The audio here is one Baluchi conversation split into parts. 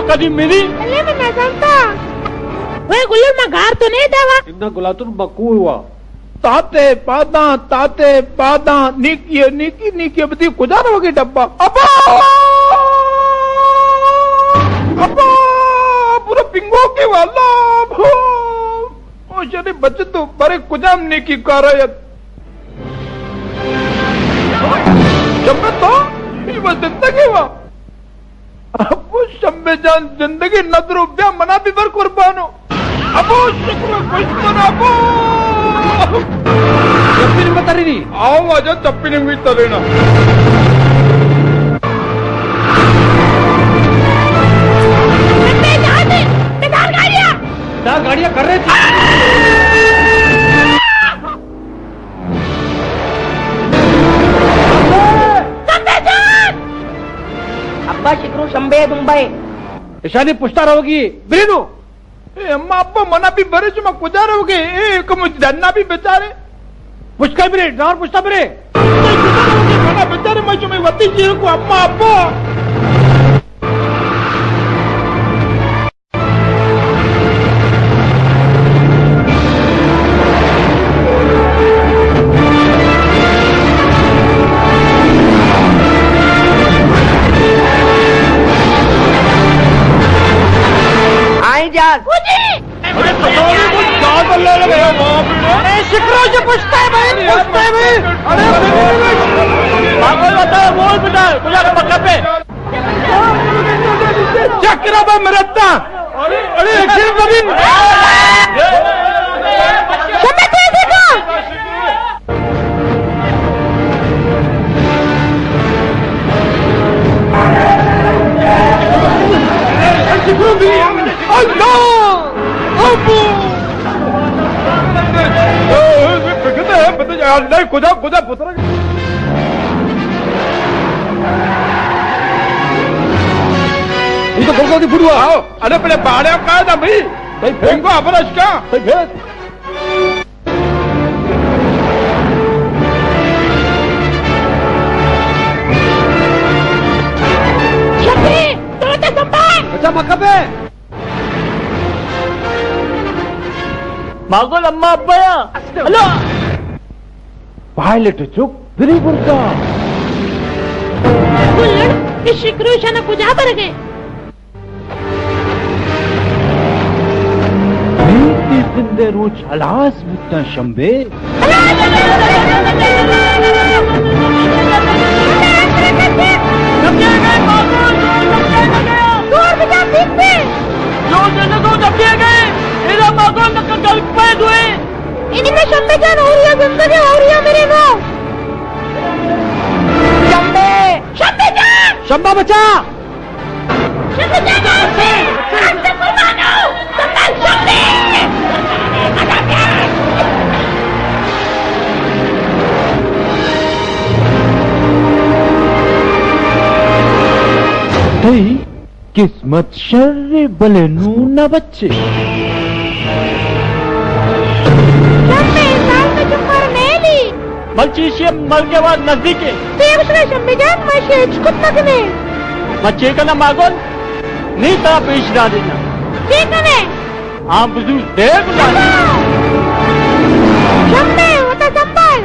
کدی منی؟ بلے من نزانتا۔ وے گلر ما گار تو نہیں داوا۔ انہاں گلاتر بکو ہوا۔ تاتے پاداں، تاتے پاداں، نیکی، نیکی، نیکی، ابدی کجا روگے ڈبا؟ ابا! ابا! پورا پنگو کے والا، ابا! او شری بچ تو برے کجام نیکی کارا یت؟ شمبے تو؟ ای بس زندگی وا۔ ابو شمبے جان، زندگی ندرو، بیا منا بھی بر قربانو۔ ابو شکر خوش من ابو۔ چپی نمبر ترینی۔ آؤ واجہ، چپی نمبر ترینا۔ شمبے جان، بیدار گاڑیاں۔ چار گاڑیاں کر رہے تھے۔ شمبے جان! ابا شکرو شمبے دمبے۔ اشانی پشتا رہوگی، برینو۔ اے اما ابا منا بھی برے، شما کجا رہوگے؟ اے کم ڈنا بھی بیچارے۔ پشتا برے، ڈرائیور پشتا برے۔ منا بیچارے، میں شما وتی چیز کو اما ابا۔ آئیں جان۔ ارے، پتہ نہیں کچھ زیادہ لڑ گیا وہاں پہ۔ ارے، شکرو جو پوچھتا ہے بھائی، پوچھتا ہے بھائی۔ ارے، پاگل بتا، بول بیٹا، تجھے پکا پہ۔ چکر ءَ بہ مرتا۔ ارے، ارے، گر ببی۔ شمبے تیزی کا۔ اللہ! ابو! اللہ، کجا، کجا پتر؟ یہ تو گلگل دی فوٹو ہے۔ آؤ، اڑے پڑے باڑے کا تھا بھائی؟ بھائی، پھینکو اپنا اس کا۔ بھائی، پھینک۔ شمبے، تو تے سنبھال۔ اچھا، مکہ پہ۔ ماگل اما ابا یا۔ ہلو۔ پائلٹ چک دری برتا۔ گلڑ، اے شکرو شانا کجا برگے؟ نی تے زندے روچ ہلاس بوتاں شمبے۔ دور بجا، پیچھے۔ جو جنگو دبے گئے، میرا ماگل نہ کل پہ دوئے۔ انہی میں شمبے جان اوریا زندگی اوریا میرے نو۔ شمبے۔ شمبے جان۔ شمبا بچا۔ شمبے جان، شمبے۔ تئی قسمت شر، بلے نوں نہ بچے۔ شمبے، انسان تو چپ کر میلی۔ بلچی ایشی ملک ءِ وار نزدیک انت۔ تو اے گوشگ ءَ ئے شمبے جان، ما ایشی ءَ ہچ کت نہ کنیں۔ ما چے کناں ماگل؟ نی ترا پیش دارینا۔ چے کنئے؟ آ بزو دے گلانی۔ شمبے، وتا سنبھال۔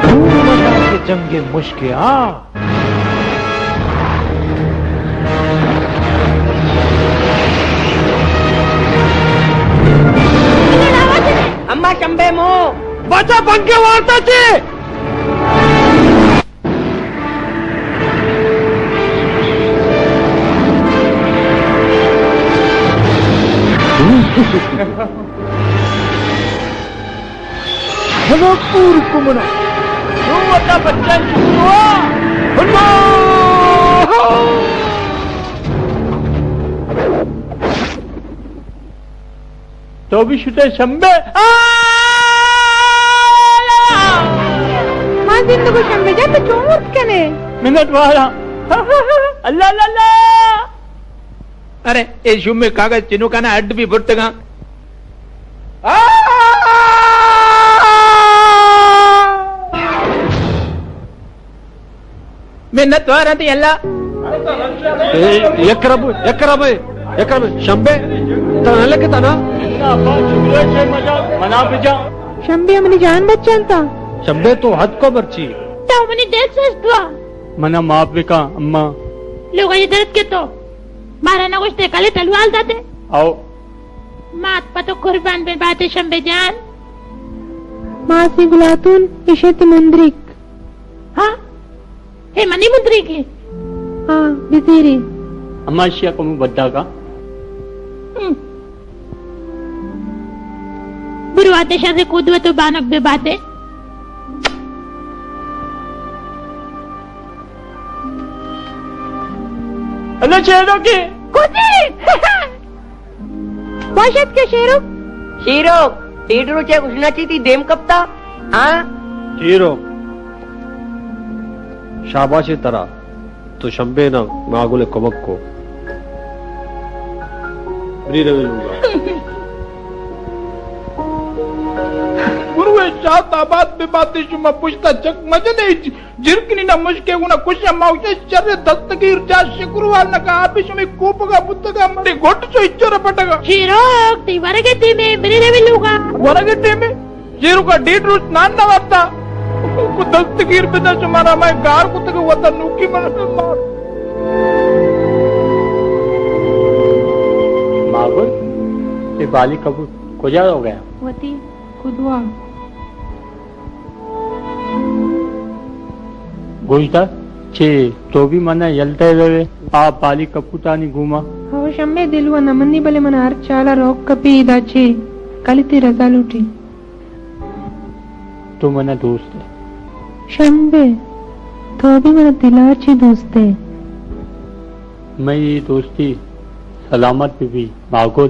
دور مزار کے جنگ مشک آ۔ اما شمبے مو۔ بچا بنکے وارتا چے۔ ہلو پور کمنا۔ تو وتا بچہ شروع ہوا۔ ہلو۔ تو بھی شتے شمبے۔ آ! ما زندگو شمبے جان، تو چون مرد کنے؟ منت وارا۔ اللہ، اللہ، اللہ۔ ارے، اے شمے کاغذ چنوکانا اڈ بھی برتگاں۔ آ! منت وار انت اللہ۔ اے، یک رب، یک رب، یک رب۔ شمبے، ترا نہ لگتا نا؟ منا بجا۔ شمبے منی جان بچانتا۔ شمبے تو حد کو مرچی۔ تو منی دل سوچتوا۔ منا معاف بکا، اماں۔ لوگا یہ درد کے تو مارا نہ گوشتے، کلے تلوال داتے۔ او۔ مات پتو قربان بے باتے شمبے جان۔ ماسی گلاتون، اشت مندریک۔ ہاں؟ اے منی مندریکے؟ ہاں، بزیری۔ اما اشیا کمو بداگا۔ ہم۔ برو آتے شر کودو تو بانک بے باتے۔ اللہ چیرو کے۔ کودی۔ وش اتکے شیرو۔ شیرو، ڈیڈ روچے کچھ نہ چیتی دیم کپتا۔ ہاں؟ شیرو، شاباش ترا، تو شمبے نا ماگل کمک کو۔ بری روی لوگا۔ گروے شاد آباد بے باتے شما پشتا چک مجنے۔ جرکنی نہ مشکے گنا کشا ماوشے شر دستگیر جا شکروال نہ کا آپی شمی کوپگا بوتگا مری گھٹ چو اچو رپٹگا۔ شیروک، تی ورگے ٹیمے، بری روی لوگا۔ ورگے ٹیمے؟ شیروکا ڈیڈ روچ نان نہ وارتا۔ کو دستگیر بدا شمارا میں گار کتگا وتا نوکی مار مار۔ ماگل، یہ بالی کبوت کجا ہو گیا؟ وتی کدوا۔ گوشدار، چے تو بھی منا یل دئے روے، آ بالی کپوتانی گوما؟ ہو شمے دلوا نہ منی، بلے منا ہر چالا روک کپی، ادا چے کلی تی رضا لوٹی۔ تو منا دوست ئے۔ شمبے، تو بھی منا دلا چے دوست ئے۔ مئی دوستی سلامت بہ بی، ماگل۔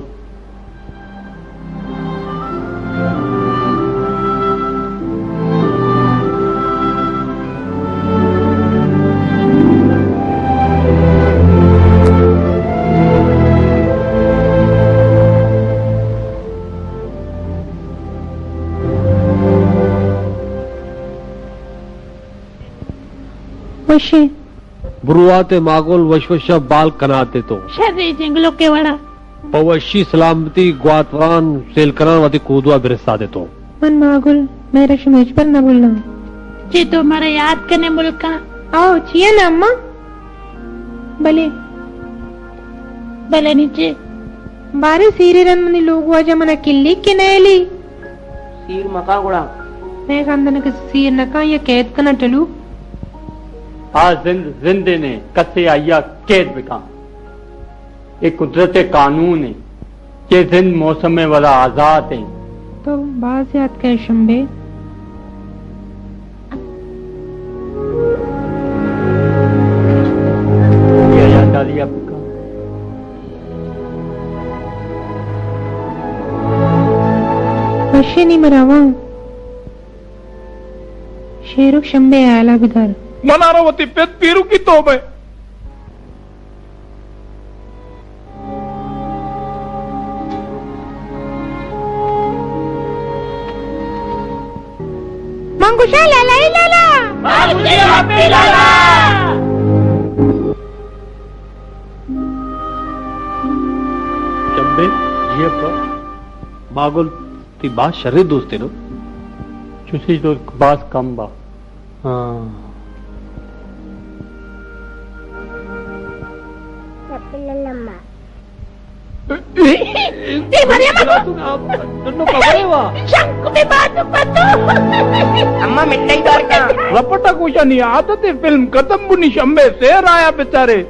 وشیں۔ برواتے ماگل، وش وشا بال کناتے تو۔ شریں جنگلوکے وڑا۔ پہ وشی سلامتی گواتوران سیل کنان وتی کودوا برساتے تو۔ من ماگل، مئے رشم ہچبر نہ بھلاں۔ چے تو مارا یات کنے ملکا؟ آؤ، چیا نا اماں؟ بلے۔ بلے نی چے؟ بارے سیرے رند منی لوگ واجہ منا کلی کہ نیلی۔ سیر مکاں گڑا۔ مئے خاندان کہ سیر نہ کاں یا قید کناں ٹلو۔ آ زند زندے نے، کسے آئیا قید بکاں۔ اے قدرت قانون ایں کہ زند موسم ء ولا آزات ایں۔ تو باز یات کئے شمبے۔ یا یادداری آپ کا۔ وشے نی مراواں۔ شیرک شمبے آلا بدار۔ منارا وتی پت پیرو کی توبہ۔ من گوشاں لالا اے لالا۔ من گوشاں ہپی لالا۔ شمبے، جی ابا۔ ماگل، تئی باز شریں دوستے نو۔ چوشیں دوست باز کم با۔ ہاں۔ اے مریم! تو نو خبرے وا۔ شنک بے بات پتو۔ اما مٹائی دور کا۔ رپٹا کوشانی عادت فلم ختم بنی شمبے سیر آیا بیچارے۔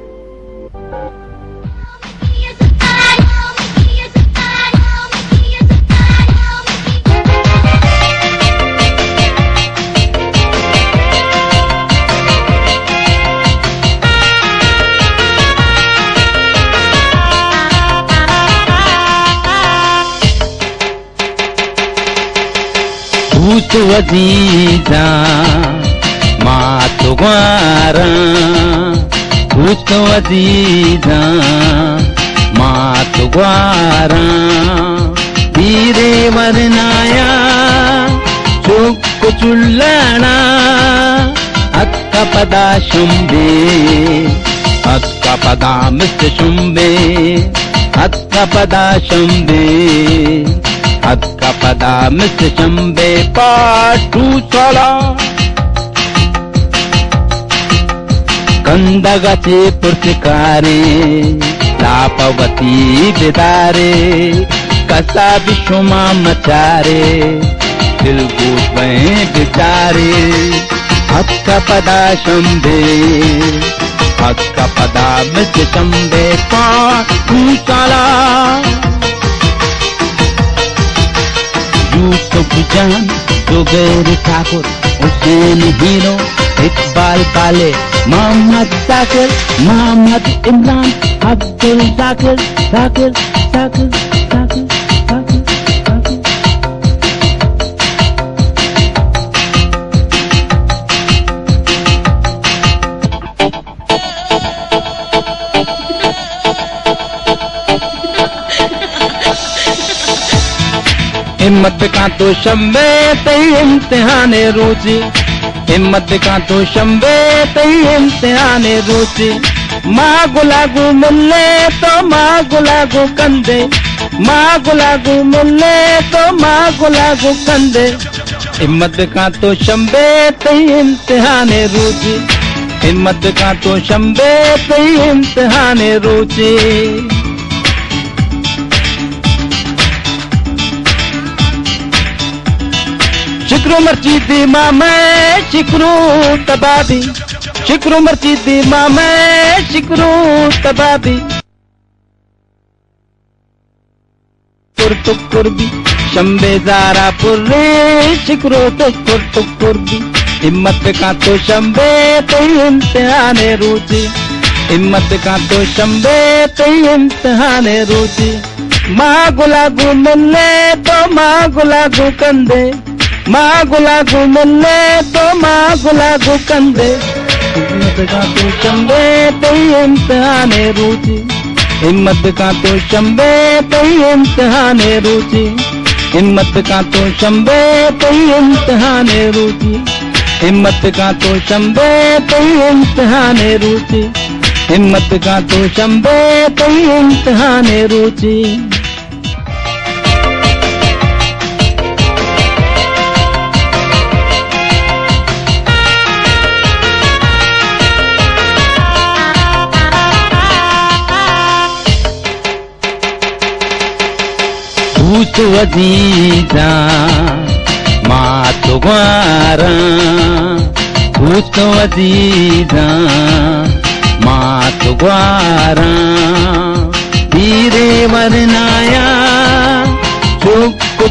دوست و عزیزاں، ما تو گواراں۔ دوست و عزیزاں، ما تو گواراں۔ پیرے ورنایا، چک چلڑا، اتکا پدا شمبے، اتکا پدا مسٹر شمبے، اتکا پدا شمبے، اتکا پدا مسٹر شمبے پارٹ ٹو چالا۔ کندگ ءَ چے پرچکاریں، لاپ وتی بدارے، کسا بھی شما مچارے، دلگوش بئیں بچارے۔ اتکا پدا شمبے، اتکا پدا مسٹر شمبے پارٹ ٹو چالا۔ یوسف جان، زبیر ٹھاکر، حسین ہیرو، اقبال بالے، محمد ذاکر، محمد عمران، عبدالذاکر، ذاکر، ذاکر، ذاکر، ذاکر، ذاکر۔ ہمت بکن تو شمبے تئی امتحان روچی، ہمت بکن تو شمبے تئی امتحان روچی۔ ما گلا گوں ملے تو ما گلا گوں کندے، ما گلا گوں ملے تو ما گلا گوں کندے۔ ہمت بکن تو شمبے تئی امتحان روچی، ہمت بکن تو شمبے تئی امتحان روچی۔ شکرو مرچی دیما مئے شکرو تباہ بی، شکرو مرچی دیما مئے شکرو تباہ بی۔ ٹکر ٹکر بی، شمبے زارا پرے، شکرو ٹکر ٹکر بی۔ ہمت بکن تو شمبے تئی امتحان روچی، ہمت بکن تو شمبے تئی امتحان روچی۔ ما گلا گوں ملے تو ما گلا گوں کندے، ما گلا گوں ملے تو ما گلا گوں کندے۔ ہمت بکن تو شمبے تئی امتحان روچی، ہمت بکن تو شمبے تئی امتحان روچی، ہمت بکن تو شمبے تئی امتحان روچی، ہمت بکن تو شمبے تئی امتحان روچی، ہمت بکن تو شمبے تئی امتحان روچی۔ دوست و عزیزاں، ما تو گواراں، دوست و عزیزاں، ما تو گواراں۔ پیرے ورنایا چک